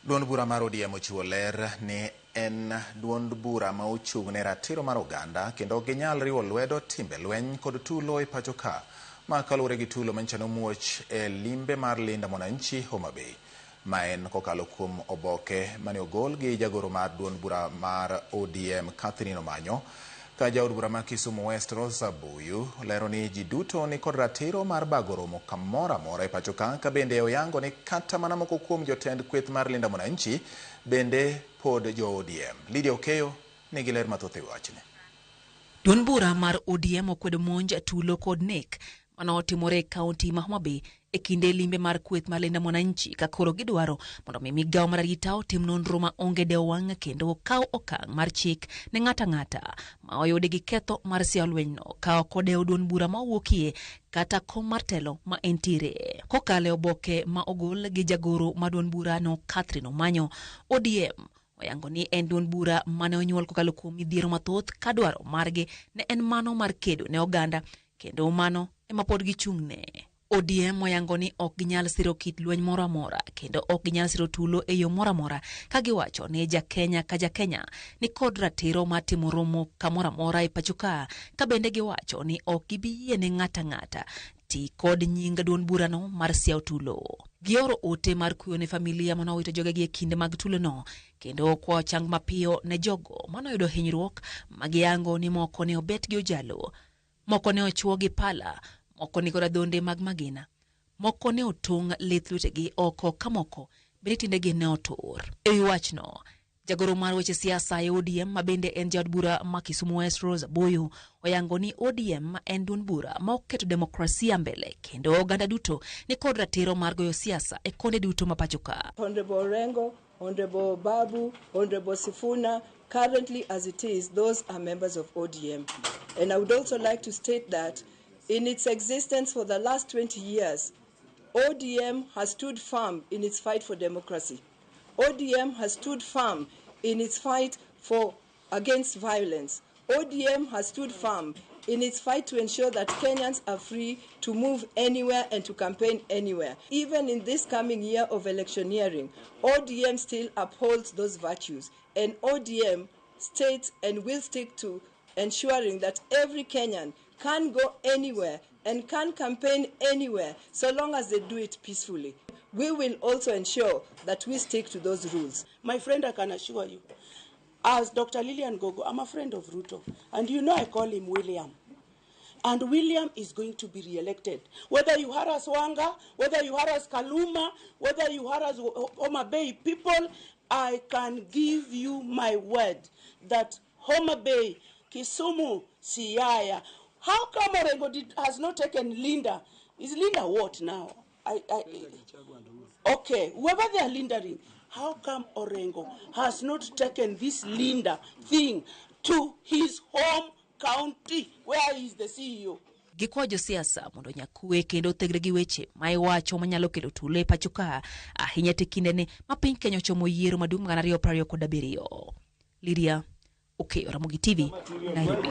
Duond bura mar ODM ochiwo ler ni en duond bura ma ochung' ne ratiro mar oganda kendo ok ginyal riwo lwedo timbe lweny kod tulo e pacho ka. Ma kaluwore gi tulo manyicha nomuoch e limbe mar Linda Mwananchi Homa Bay. Ma en kokalo kuom oboke mane ogol gi jagoro mar duond bura mar ODM Catherine Omanyo. Ka jaod bura ma Kisumu West Rosa Buyu lero ni ji duto ni kod ratiro mar bago romo kamoro amora e pacho ka, ka bende oyango ni kata mana moko kuom jotend kweth mar Linda Mwananchi bende pod jo ODM. Lydia Okeyo nigi ler mathoth e wachni. Duond bura mar ODM okwedo monj, tulo kod nek mane otimore e kaunti ma Homa Bay e kinde limbe mar kweth mar Linda Mwananchi ka koro gidwaro mondo mi migawo mar arita otim nonro ma onge dewo wang' kendo okaw okang' mar chik ne ng'ato ang'ata ma oyudi gi ketho mar siawo lwenyno ka ok odewo duond bura ma owuokie kata kom mar telo ma entiere. Kokalo e oboke ma ogol gi jagoro mar duond burano Catherine Omanyo, ODM oyango ni en duond bura mane onyuol kokalo kuom midhiero mathoth ka dwaro margi ne en mano mar kedo ne oganda kendo mano ema pod gichung'ne. ODM oyango ni ok ginyal siro kit lweny moro amora kendo ok ginyal siro tulo e yo moro amora ka giwacho ni ja Kenya ka ja Kenya ni kod ratiro mar timo romo kamoro amora e pacho ka, ka bende giwacho ni ok gibi yie ne ng'ato ang'ata ti kod nying duond burano mar siawo tulo. Gioro ote mar kuyo ne familia mane owito jogegi e kinde mag tulono kendo kwayo chang mapiyo ne jogo mane oyudo hinyruok ma giyango ni moko ne obet gi ojalo, moko ne ochwo gi pala, moko ni kod adhonde mag magina, moko ne otong' lith lwetegi oko ka moko bende tiendegi ne otur. E wi wachno, Jagoro mar weche siasa e ODM ma bende en jaod bura ma Kisumu West Rose Abuyu oyango ni ODM en duond bura ma oketo demokrasia mbele kendo oganda duto ni kod ratiro mar goyo siasa e konde duto ma pacho ka. Honorable Orengo, Honorable Babu, Honorable Sifuna, currently as it is, those are members of ODM. And I would also like to state that in its existence for the last 20 years, ODM has stood firm in its fight for democracy. ODM has stood firm in its fight for against violence. ODM has stood firm in its fight to ensure that Kenyans are free to move anywhere and to campaign anywhere. Even in this coming year of electioneering, ODM still upholds those virtues, and ODM states and will stick to ensuring that every Kenyan can go anywhere and can campaign anywhere so long as they do it peacefully. We will also ensure that we stick to those rules. My friend, I can assure you, as Dr. Lilian Gogo, I'm a friend of Ruto, and you know I call him William. And William is going to be re-elected. Whether you harass Wanga, whether you harass Kaluma, whether you harass Homa Bay people, I can give you my word that Homa Bay, Kisumu, Siaya. How come Orengo has not taken Linda? Is Linda what now? Okay, whoever they are lindering, how come Orengo has not taken this Linda thing to his home county where he is the CEO? Gikwayo josiasa mondo onyag kwe kendo othegre gi weche ma iwacho manyalo kelo tulo e pacho ka ahinya te kindeni ma piny Kenya ochomo yiero maduong' 2027. Lydia Okeyo, Ramogi TV, Nairobi.